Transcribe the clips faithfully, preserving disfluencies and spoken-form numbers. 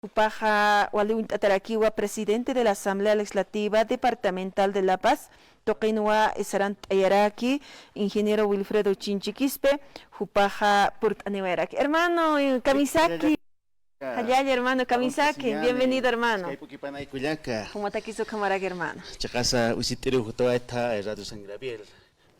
Jupaxa wali uñt'atarakiwa presidente de la Asamblea Legislativa Departamental de La Paz, tuqinwa sarant'ayaraki ingeniero Wilfredo Chinchi Quispe, jupaxa purt'aniwayaraki. Hermano, eh, kamisaki. Jallalla, hermano, kamisaki. Bienvenido, hermano. Jumatakis ukhamaraki, hermano. Chiqasa usit'iri jutawayta, eh, Radio San Gabriel.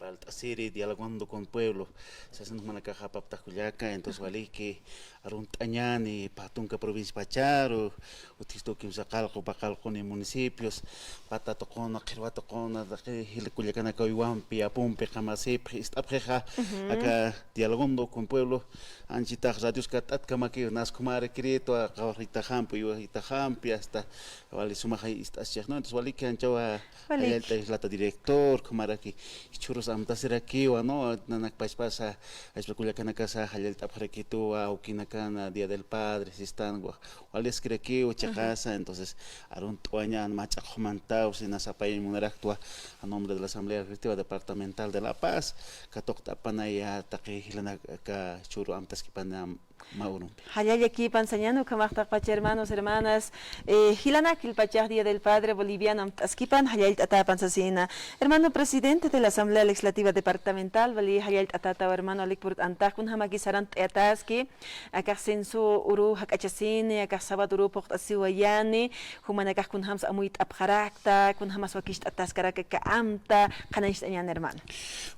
Parlt'asiri, dialogando con pueblo. Sasin jumanakaxa apaptax kullaka, entonces waliki, arunt'añani, pä tunka provincia pacharu, utjistu kimsa qallqu, pä qallquni municipios, pata tuquna, qhirwa tuquna, taqi jila kullakanaka uywampi, apumpi, qamasipxi, ist'apxixa, aka dialogando con pueblo, anchitax radios kat'atkamakiw, nas khumarikiritu, qawritaxampi, uywaytaxampi, hasta wali sumaxa ist'aschix, ¿no? Entonces waliki anchawa Jallallt'ay jilata director, khumaraki jichhürus amtasirakiwa, ¿no? Nanak pachpasa, ayspa kullakanakasa jallallt'apxarakituwa, awkinakana, Día del Padre, sistan, wa-, waliskirakiwa, chiqasa, entonces, arunt'awañan, mä ch'aq'umantaw, sina sapayañ munaraktwa, a nombre de la Asamblea Legislativa Departamental de La Paz, katuqt'apanaya, taqi jilanaka jichhüru amtaskipanam, mä urumpi. Jallallakipan sañäni, ukhamax taqpacha hermanos, hermanas, eh, jilanak jilpachax Día del Padre Boliviano amt'askipan, jallallt'atäpan sasina. Hermano presidente de la Asamblea Legislativa Departamental, wali jallallt'atätaw hermano, walik purt'antax, kunjamakis sarant'ayataski, akax censo uru jak'achasini, akax sábado uru phuqt'asiwayani, jumanakax kunjams amuyt'apxarakta, kunjamas wakicht'ataskarak aka amta, qhanañcht'añäni hermano.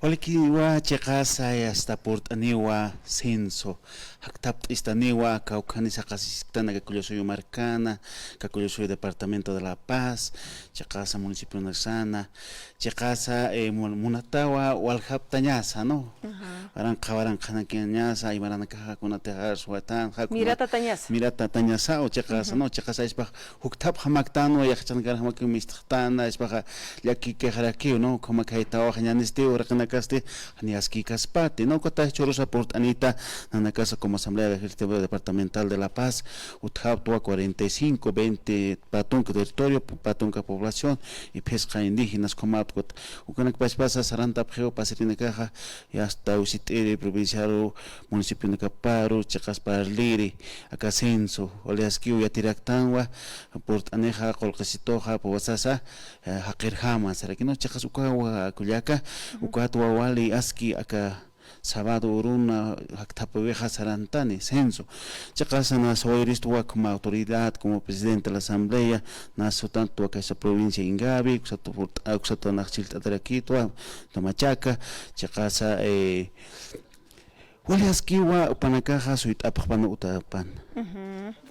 Walikiwa chiqasa, hasta purt'aniwa censo. Jakthapt'istaniwa, kawkhani saqasisktan aka Collasuyu markana, aka Collasuyu departamento de La Paz, chiqasa municipionaksana, chiqasa, eh, mun-, munatawa waljaptañasa, ¿no? Waranqa, waranqanakiñasa, aymaranakaxa kunatix arswatan, ja, kuna-, miratatañasa. Miratatañasa, o chiqasa, ¿no? Chiqasa, ispax, jukthapxamaktanwa, yaqchankarjamakiw mistxtana, ispaxa, llakikixarakiw, ¿no? Ukhamak jaytawax ñanisti, uraqinakasti, jani askïkaspati, ¿no? Ukatay jichhürusa purt'anita, nanakasa como Asamblea Legislativa Departamental de La Paz, utjaptwa cuarenta y cinco, veinte pä tunka territorio, pä tunka población, y phisqa indígenas, ukhamat, ukanak pachpasa, sarantapxiw, pasirinakaxa, y hasta usit'iri, provinciaru, municipionakaparu, chiqas parliri, aka censo, wali askiw yatiraktanwa, purt'anixa, qullqisituxa, puwasasa, eh, jaqirjama, sarakinu, chiqas ukawa kullaka, ukatwa wali aski aka sábado uruna, jakthapïwixa sarantani, censo. Chiqasa nas wayiristwa como autoridad, como presidente de la asamblea, nas sutantwa kaysa provincia Ingavi, uksat purt'a-, uksat nax chillt'atarakitwa, Tamachaca, chiqasa, eh, wali askiwa, upanakaxa suyt'apxpan utapan.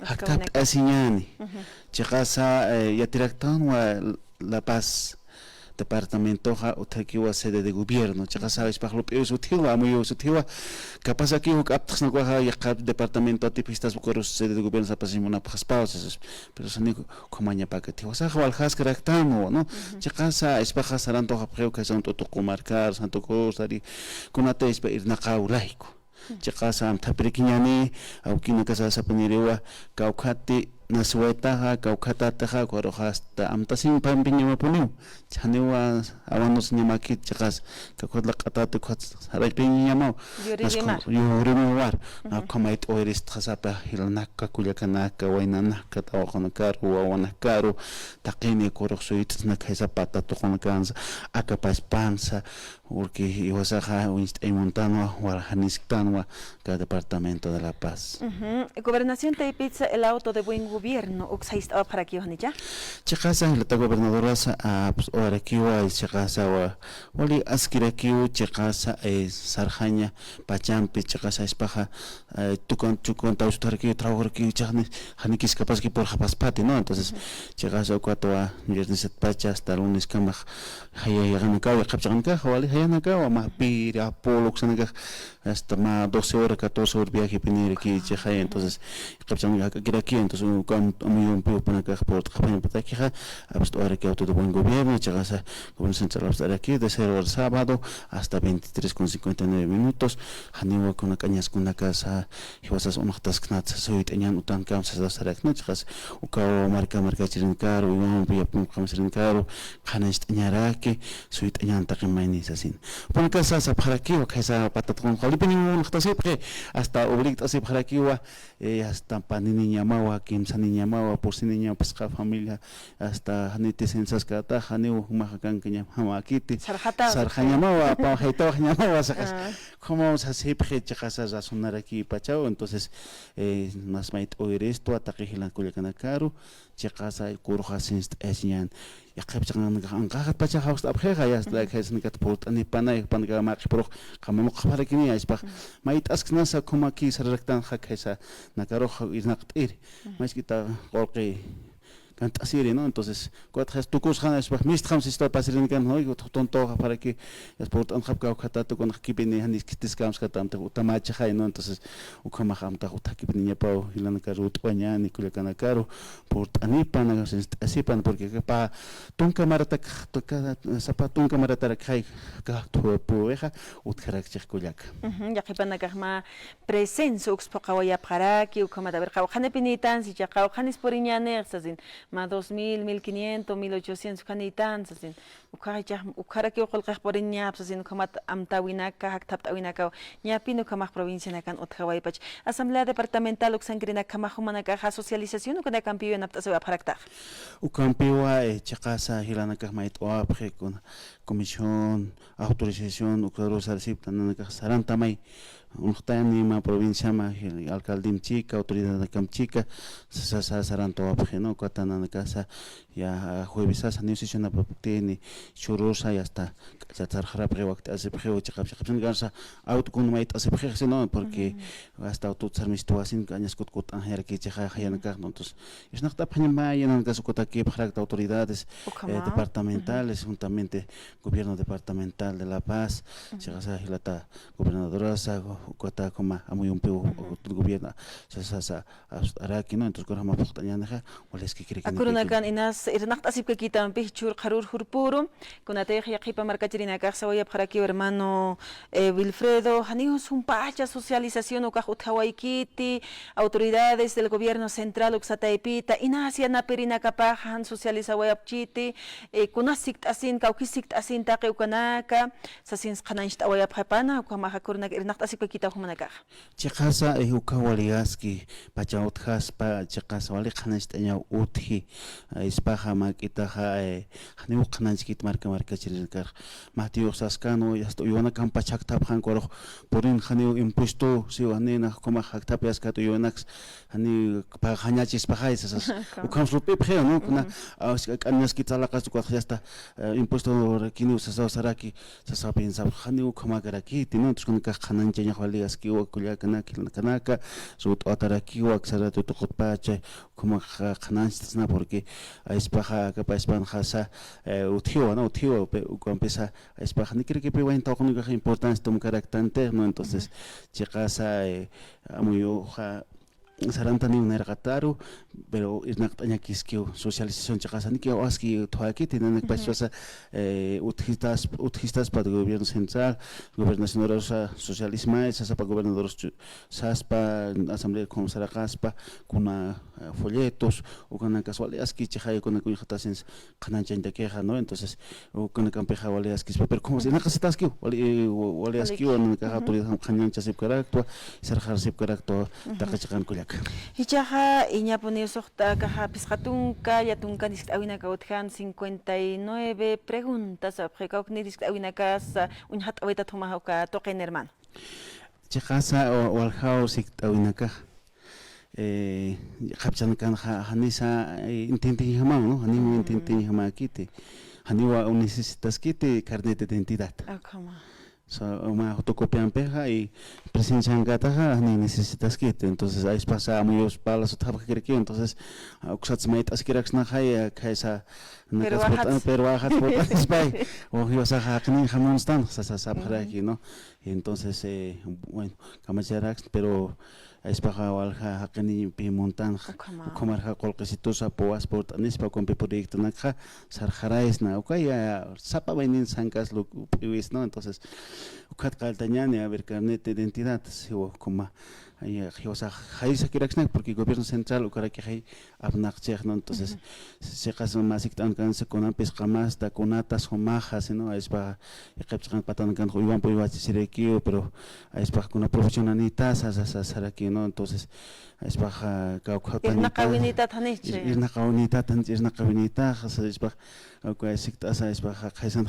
Jakthapt'asiñäni. Chiqasa, eh, yatiraktanwa La Paz departamentoxa utjakiwa sede de gobierno. Chiqasa ispax lup'iw sutjiwa, amuyu sutjiwa. Capaz aquí uk aptxsnakuxa yaqha departamento atipxistas ukarus sede de gobierno sapasiñ munapxaspaw, sasas. Pero sani ukhamañapakatjiwa. Sax waljaskaraktanwa, ¿no? Chiqasa ispaxa sarantuxapxiw kaysa Tuqu markaru, Santa Cruz, ari, kunata ispa irnaqaw layku. Chiqasa amthapirikiñäni, awkinakasa sapaniriwa, kawkhati nasiwaytaxa, kawkhatatixa, ukaruxa hasta amtasiñ pampiñamapuniw. Janiwa awanusiñamakit chiqas, kawkhat laq'atati, kawkhat saraypiñamaw. Yuririmaw. Yuririmaw. Ukhamayt'u iristxa sapa jilanaka, kullakanaka, waynanaka, tawaqunakaru, wawanakaru, taqini ukarux suyt'sna khaysa pata tuqunakansa, aka pachpansa, porque jiwasaxa uñst'ay muntanwa, warjanisktanwa, aka departamento de La Paz. Gobernación taypitsa el auto de buen gobierno, uksa jist'awapxarakiw janicha? Chiqasa, jilata gobernadorasa, ah, pues, orakiwa, chiqasa, wa-, wali askirakiw, chiqasa, eh, sarxaña, pachampi, chiqasa, ispaxa, eh, tukan, tukan, tawsutarakiw, trabajarakiw, chaqni, janikiskapaski purxapaspati, ¿no? Entonces, chiqasa, ukatwa, viernes pacha, hasta lunes kamax, jaya, jayanakaw, yaqhap chiqanakax, wali, jayanakaw, mä piri, apolo, uksanakax, hasta mä doce hora, catorce hora viaje piniraki chiqay, entonces, qhipchan jak'akiraki, entonces, uka am-, amuyumpi upanakax purt'apañapatakixa, apst'araki auto de buen gobierno, chiqasa, gobierno central apst'araki, de cero hora sábado hasta veintitrés con cincuenta y nueve minutos, janiwa kuna k'añaskunakasa, jiwasas unxtasknatsa, suyt'añan utankamsa, sasarakna, chiqas, ukaw marka, markachirinkaru, uywampi, yapun qamasirinkaru, qhanañcht'añaraki, suyt'añan taqi mayni sasin. Upanakasa sapxarakiwa, khaysa patat qunqaw Ipini unxtasipxi, hasta obligat'asipxarakiwa, eh, hasta paniniñamawa, kimsaniñamawa, pursiniñawa, phisqa familia, hasta janiti censaskatax, janiw jumaxa kankañamäkiti. Sarxataw, sarxañamawa, pawjaytawxñamawa, saqas. Ah. Ukhamaw sasipxi, chiqasa razonarakipachaw, entonces, eh, mas mayt'awiristwa, taqi jilan kullakanakaru, chiqasa, kuruxa sinst'ayasiñän. Yaqhip chiqanakax anqaxatpacha jawst'apxixa, ya está, khaysanakata purt'anipanay, jupanakax mä qhipürux qamanuqxparakini, ayspax, mayt'asksnasa, ukhamaki sararaktanxa, khaysa, nakarux irnaqt'iri, maskita qullqi kant'asiri, ¿no? Entonces, ukat khaysa tukusxan, ayspax, mistxam sista pasirinakan, ¿no? Ukat tuntawxaparaki, ya purt'anxapkaw khatat, ukanxa kipini, janis kistiskamskata, amtax utamächixay, ¿no? Entonces, ukhamax amtax utjakipiniñapaw, jilanakar ut'wañäni, kullakanakaru, purt'anipan, sinst'asipan, porque pä tunka maratak, tunka, sapa tunka maratarakxay, aka, tu, puwixa, utjarakchix kullaka. Ujú, yaqhipanakax mä presencia uks phuqawayapxaraki, ukhamat a ver, qawqhanipinïtan, sichhax qawqhanis puriñänix, sasin, mä dos mil, mil quinientos, mil ochocientos, ukhanïtan, sasin. Ukhaxa ichhax, ukharakiw qullqix puriñäp, sasin, ukhamat amtäwinaka, jakthapt'äwinakaw, ñapin ukhamax provincianakan utjawaypach. Asamblea Departamental uksankirinakhamax jumanakaxa socialización ukanakampiw yanapt'asiwayapxaraktax. Ukampiwa, eh, chiqasa jilanakax mayt'awapxi, kuna comisión, autorización, ukarus sarsipta nanakax sarantamay, unxtani mä provinciama, jil alcaldem chika, autoridadakam chika, sasa, sa, sarantawapxi, ¿no? Ukata nanakasa, ya, juevesasa, janiw sesionapapktini, churusa, ya está, k'achat sarxarapxi, wakt'asipxi, chiqap, chiqapsinakansa, auto kun mayt'asipxi, sino, porque hasta auto sarmistuwasin, kañaskut kut'anxayarakichixa, jayanakax, ¿no? Entonces, irnaqt'apxañamaya, nanakasa ukatakipxarakta autoridades, eh, departamentales, juntamente gobierno departamental de La Paz, chiqasa jilata gobernadorasa, ukata ukhama amuyumpiw gobierno, sasa, sa, apst'araki, ¿no? Entonces, kunjama phuqt'añänixa, waliskikiraki. Akurunakan inas irnaqt'asipkakitampi jichhür qharür jurpüru, kunatix yaqhipa markachirinakax sawayapxarakiw hermano, eh, Wilfredo, janiw jumpacha socialización ukax utjawaykiti, autoridades del gobierno central uksa taypita, inas yanapirinakapax jan socializawayapchiti, eh, kunas sikt'asin, kawkis sikt'asin taqi ukanaka, sasins qhanañcht'awayapxapana, ukhamaxa kurunak irnaqt'asipkakitaw jumanakaxa. Chiqasa, eh, uka wali aski, pacha utjaspa, chiqasa wali qhanañcht'añaw utji, eh, ayspaxa mä k'itaxa, eh, janiw qhanañchkit marka markachirinakar. Matiyux saskan, o, hasta uywanakam pachakthapxan, ukarux purin janiw impuesto, siw janiw nax ukhamax jakthapyaskat uywanaks, janiw pagañachispaxay, sasas. Ukham sup'ipxiw, ¿no? Kuna, ah, k'añaskit salaqas, ukat ya está, eh, impuesto rakiniw sasaw saraki, sasa piensapxaniw ukhamakarakiti, ¿no? Entonces, kunakax qhanañchañax wali askiwa, kullakanaka, jilanaka, sut'awatarakiwa, aksa rato tuqutpacha, ukhamax qhanañchtasna, porque ayspaxa, akapa ayspanxasa, eh, utjiwa, ¿no? Utjiwa, pe, ukampisa, ayspaxa, nikirkipi wayn tawqunakax importancia tumkaraktantix, ¿no? Entonces, chiqasa, eh, amuyuxa, sarantaniw nayraqataru, pero irnaqt'añakiskiw socialización chiqasa, niki aski utjawakiti, nanakpachpasa, eh, utjistas, utjistaspa gobierno central, gobernacionarusa socialismay, sasapa gobernador chu-, saspa, asamblea como saraqaspa, kuna, eh, folletos, ukanakas wali aski chixay, kuna kuñxatasins, qhanañchañtakixa, ¿no? Entonces, ukanakampixa wali askispa, pero como si naqasitaskiw, wali, eh, wali askiw, nanakaxa autoridad qhanañchasipkaraktwa, sarxarasipkaraktwa, taqi chiqan kullaka. Jichhaxa, iñapuniw suxta akaxa phisqa tunka, lla tunka diskt'äwinaka utjan cincuenta y nueve preguntas, apxi kawkni diskt'äwinakas, uñjat'awitat jumaxa uka tuqin hermano. Chiqasa, wa-, waljaw sikt'äwinakax. Eh, qhapchanakanxa janisa, eh, entiendeñjamaw, ¿no? Janiw entiendeñjamäkiti. Janiw necesitaskiti carnet de identidad. Ukhama. So, mä fotocopiampixa y presenciankataxa janiw necesitaskiti. Entonces, ayspasa amuyus palas utjapxakiraki. Entonces, uksats mayt'askiraksnaxay, eh, khaysa, nakas purt'an, pero ajat purt'anispay. O jiwasaxa jaqinïxam munstan, sasa sapxaraki, ¿no? Entonces, eh, bueno, kamacharaks, pero ayspaxa walja jaqinïpi muntanxa, ukhamarxa qullqisitusa puwas purt'anispa, ukampi proyectonakxa sarxaraysna, ukaya sapa maynin sankas p'iwis, ¿no? Entonces, ukat qalltañäni, a ver, carnet de identidad, siwa, ukhama, ay, jiwasax jaysakirakisnak, porque gobierno central ukarakixay apnaqchix, ¿no? Entonces, chiqas mä sikt'ankansa kunan phisqa masta, kunata sumaxa, sino ayspax, iqip chiqan patankan uywamp uywachisirakiw, pero ayspax kuna profesionalnita sa, sa, sa, saraki, ¿no? Entonces, ayspax, ah, kawkhatanita. Irnaqawinita thanichi. Ir-, irnaqawinita thanichi, irnaqawinita, sa, ayspax, kawkha sikt'asa, ayspax, khaysan,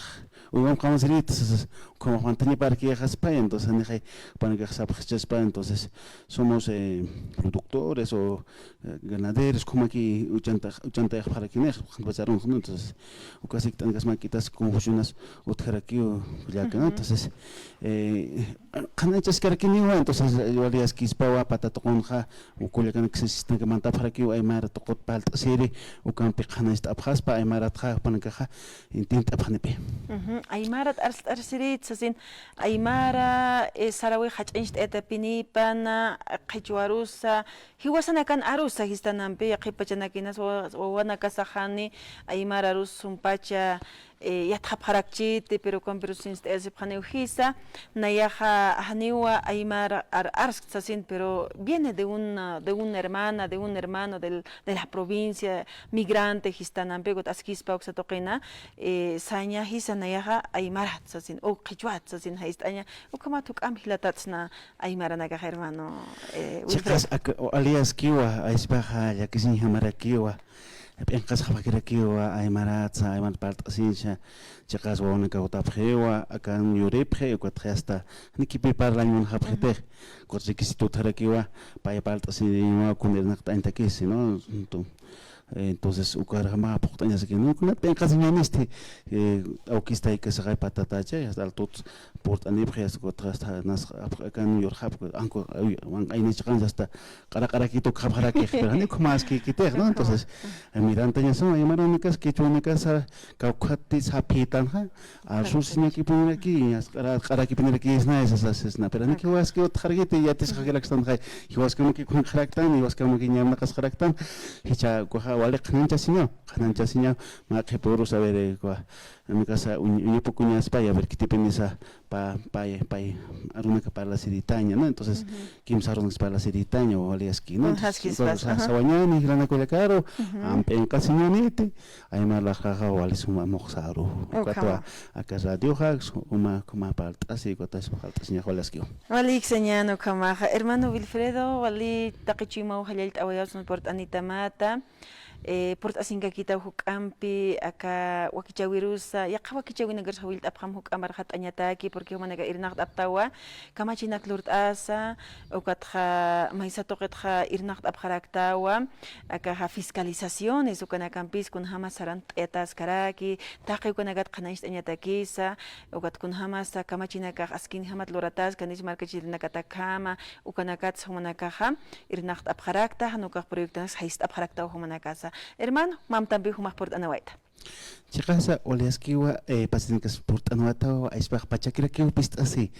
uywamp qamansirita, sa, sa, ukhamax mantañaparkixaspa, entonces, nixay, jupanakax sapxichaspa, entonces, somos, eh, productores o, eh, ganaderos, ukhamaki uchanta, uchanta ixpxarakinix, qhanpacharunx, ¿no? Entonces, uka sikt'ankas mä k'itas confusionas utjarakiw, kullaka, ¿no? Entonces, eh, qhanañchaskarakiniwa, entonces, eh, waliyaskispawa, pata tuqunxa, u kullakanakis sistanaka mantapxarakiw, aymar tuqut parlt'asiri, ukampi qhanañcht'apxaspa, aymaratxa, jupanakaxa, intint'apxanipi. Ujú. Aymarat arst'arsirit, sasin, aymara, eh, sarawix jach'añcht'ayatapinipana, qhichwarusa, jiwasanakan arusa jistanampi, yaqhip pachanakinas wa-, wawanakasaxani, aymar arus sumpacha, eh, yatxapxarakchiti, pero ukampirus sinst'ayasipxaniw jisa, nayaxa janiwa aymar ar-, arsk sasin, pero viene de una, de una hermana, de un hermano del, de la provincia, migrante jistanampi, ukat askispa uksa tuqina, eh, saña jisa nayaxa aymarat sasin, o qhichwat sasin, jayt'aña, ukhamat juk'amp jilatatsna aymaranakax, hermano, eh, Wilfredo. Chiqas ak-, waliyaskiwa, ayspaxa llakisiñjamarakiwa, p'inqasxapxakirakiwa, aymaratsa, aymar parlt'asiñsa, chiqas wawanakax utapxiwa, akan yuripxi, ukatxa hasta, nikipi parlañ munxapxitix, ukat requisito utjarakiwa, pay parlt'asiñwa, kun irnaqt'añtakisi, ¿no? Entonces, entonces, ukarjama phuqt'añasaki, ¿no? Kunat p'inqasiñanisti, eh, awkistaykasaxay patatacha, hasta altut purt'anipxi, hasta, hasta nas, akan yurxapxi, anku, ay, wanq'aynichqansa hasta q'araq'arakit ukxapxarakix, pero jani ukhamaskikitix, ¿no? Entonces, eh, mirantañasa, aymaranakas, qhichwanakas, kawkhati saphïtanxa, arsusiñakipuniraki, q'ara-, q'arakipunirakisna, sasasisna, pero jani jiwaski utjarakiti, yatisxakirakstan, jay, jiwaskamaki kunxaraktan, jiwaskamaki ñamnaqasxaraktan, jichha ukaxa wali qhananchasiñaw, qhananchasiñaw, mä qhipürus, a ver, eh, uka, amikasa uñ-, uñapukuñaspa, y a ver, khitipinisa, pa-, pay, pay, arunaka parlasiritaña, ¿no? Entonces, kimsa arunakas parlasiritaña, waliyaski, ¿no? Entonces, sa-, sawañäni, jilanaka kullakaru, amp p'inqasiñäniti, aymar laxaxa wali suma muxsaru. Ukatwa, aka radioxa, suma, suma parlt'asi, ukatwa suma parlt'asiñax waliyaskiwa. Walik sañäni ukhamaxa. Hermano Wilfredo, wali taqi chuymaw jallallt'awayasma purt'anitamata. Eh, purt'asinkakitaw juk'ampi, aka wakichäwirusa, yaqha wakichäwinakarus jawillt'apxam juk'amp arxat'añataki, porque jumanakax irnaqt'aptawa, kamachinak lurt'asa, ukatxa maysa tuqitxa irnaqt'apxaraktawa, akaxa fiscalizaciones, ukanakampis kunjama sarantt'ayatäskaraki, taqi ukanakat qhanañcht'añatakisa, ukat kunjamasa kamachinakax askinjamat luratäskanisa markachirinakatjama, ukanakatsa jumanakaxa irnaqt'apxarakta, jan ukax proyectonaksa jayst'apxaraktaw jumanakasa. Hermano, mamtampi jumax purt'anawayta. Chiqasa, waliyaskiwa, eh, pasinikas purt'anawaytaw, ayspax pachakirakiw pist'asi.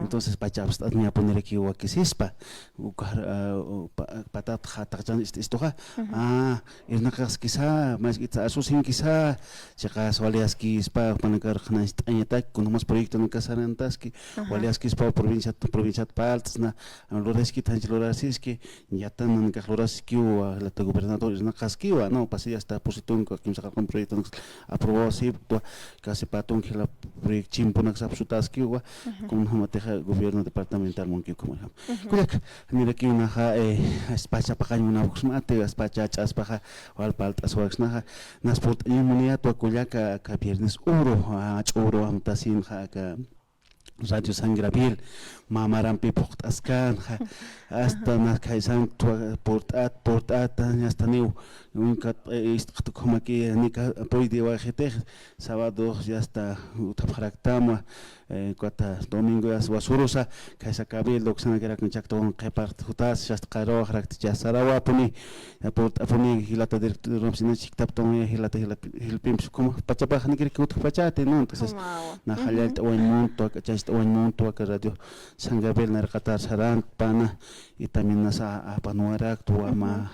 Entonces, pacha apst'añapunirakiw wakisispa. Uka, ah, u-, pa-, patat ja-, taqchan ist-, istuxa. Ah, irnaqaskisa, mask'itsa asusinkisa, chiqas waliyaskispa, jupanakar qhanañcht'añatak, kunamas proyectonakax sarantaski, waliyaskispa, provinciat, provinciat parlt'sna, luraskit, janch lurasiski, yatan nanakax luraskiwa, jilata gobernador irnaqaskiwa, ¿no? Pasi hasta pusi tunka, kimsa qallqan proyectonakax aprobawasipktwa, casi pä tunka jila proyecto chimpunakax apsutaskiwa, kunjamatixa gobierno departamental munkiw ukhamarjama. Kullaka, nirakiw naxa, eh, aspacha paqañ munapxsmati, aspacha ch'aspaxa, wal parlt'aswaksnaxa, nas purt'añañ munayätwa kullaka, aka viernes uru, ah, ch'uru amtasinxa, aka Radio San Gabriel, mä marampi phuqt'askanxa, hasta nas khaysan purt'at, purt'at, hasta niw, uñkat, eh, ist'qtukjamaki, nika, puy de wajitix, sábado, ya está, utjapxaraktamwa, eh, kata domingo, ya, wasurusa, khaysa cabildo, uksanakarak chaktawan qhipax jutas, ya está, qaruwaxarakta, ya sarawapuni, ya purt'apuni, jilata director, sino chiktaptawan, ya jilata, jilata, jilpimpis, como pachapax, nikirki utjpachati, ¿no? Entonces, na jallallt'awañ muntwa, k'achañcht'awañ muntwa, aka radio San Gabriel narqatar sarantpana, y también nasa apanuwaraktwa, mä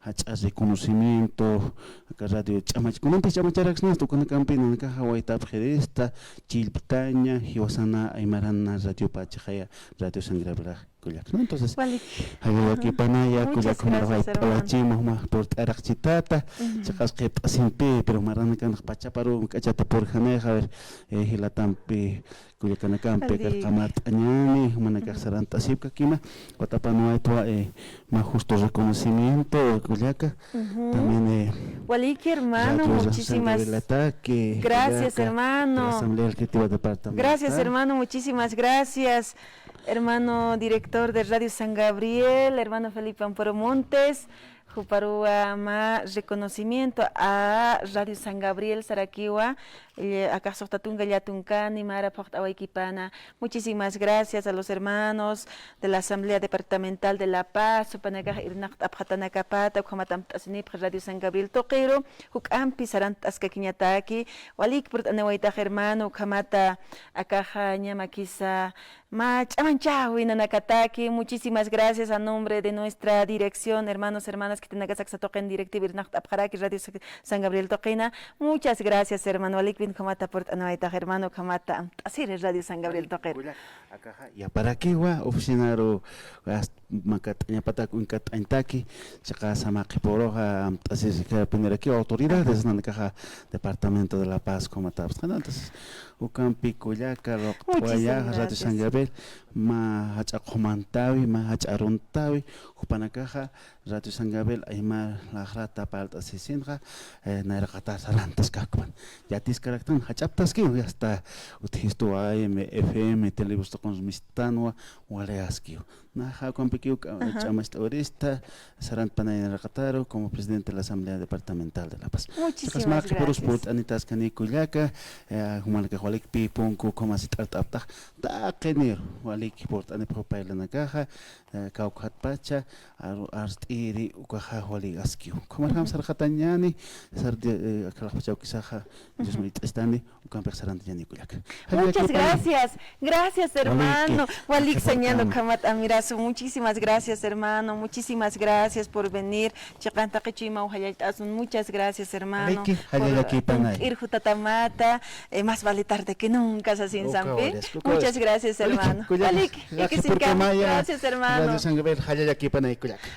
jach'a reconocimiento, aka radio ch'amach-, kunanti ch'amacharaksnasta, ukanakampi nanakaxa waytapxirista, chillptaña, jiwasana, aymarana, radio pachixaya, radio San Gabriel. kullaka, ¿no? Entonces, walik, jallallakipanaya, muchas kullaka, gracias, hermano. Purt'araqchitata, chiqas qhipt'asimpi, pero maranakanx pachaparu k'achata purjanayxa, a ver, eh, jilatampi, kullakanakampi, walik, kamart'añani, jumanakax sarant'asipkakima, watapanwaytwa, eh, mä justo reconocimiento, kullaka. También, eh, waliki, hermano, muchísimas gracias, hermano. Asamblea Legislativa Departamental. Gracias, hermano, muchísimas gracias. Hermano director de Radio San Gabriel, hermano Felipe Amparo Montes, juparuwa mä reconocimiento a Radio San Gabriel sarakiwa, eh, akax suxta tunka llätunkani mara phuqt'awaykipana. Muchísimas gracias a los hermanos de la Asamblea Departamental de La Paz, jupanakax irnaqt'apxatanakapata, ukhamat amt'asinipxi Radio San Gabriel tuqiru, juk'ampi sarant'askakiñataki, walik purt'aniwaytax hermano, ukhamata akaxa ñamakisa mä ch'amanchäwi nanakataki, muchísimas gracias a nombre de nuestra dirección, hermanos, hermanas, khitinakas aksa tuqin directiva irnaqt'apxaraki Radio Sa-, San Gabriel tuqina, muchas gracias, hermano, walikpin ukhamata purt'aniwaytax, hermano, ukhamata amt'asiri Radio San Gabriel tuqir. Akaxa, yaparakiwa, oficinaru, as-, makat'añapatak, uñkat'añtaki, chiqas mä qhipuruxa amt'asirikapinirakiwa autoridades, nanakaxa Departamento de La Paz, ukhamatapxta, ¿no? Entonces, ukampi kullaka, luqt'awaya, Radio San Gabriel, mä jach'a qhumantawi, mä jach'a aruntawi, jupanakaxa, Radio San Gabriel aymar laxrata parlt'asisinxa, eh, nayraqatar sarantaskakpan. Yatiskaraktan jach'aptaskiw, ya está, utjistu A M, F M, televisión tuqin mistanwa, wali askiw. Naxa ukampikiw, eh, ch'amacht'awirista, sarantpanay nayraqataru, como presidente de la Asamblea Departamental de La Paz. Muchísimas gracias. Chiqas mä qhipürus purt'anitaskani kullaka, eh, jumanakax walikpi punku, ukhama sit'art'aptax, taqiniru, walik purt'anipxi paylanakaxa, eh, kawkhatpacha, ar-, arst'iri ukaxa wali askiw. Ukhamarjam sarxatañani, sar-, eh, akhalaxpachaw kisaxa, Dios mayt'astani, ukampix sarantañani kullaka. Muchas gracias. Gracias, hermano. Walik sañan ukhamat amirasu. Muchísimas gracias, hermano. Muchísimas gracias por venir. Chiqan taqi chuymaw jallallt'asun. Muchas gracias, hermano. Por irjutatamata. Eh, más vale tarde que nunca, sasin sampi. Muchas gracias, hermano. Walik, ikisinkama. Gracias, hermano.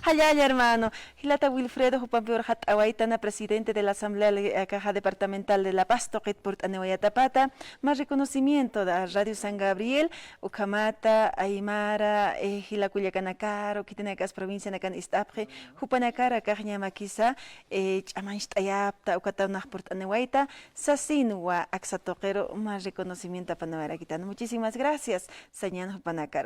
Jallalla, hermano. Jilata Wilfredo, jupampi urxat'awaytana, presidente de la Asamblea Le-, akaxa Departamental de La Paz, tuqit purt'aniwayatapata, mä reconocimiento da Radio San Gabriel, ukhamata, aymara, eh, jila kullakanakaru, khitinakas provincianakan ist'apxi, jupanakar akax ñamakisa, eh, ch'amancht'ayapta, ukata nax purt'aniwayta, sasinwa aksa tuqiru mä reconocimiento apaniwayarakitan. Muchísimas gracias, sañan jupanakaru.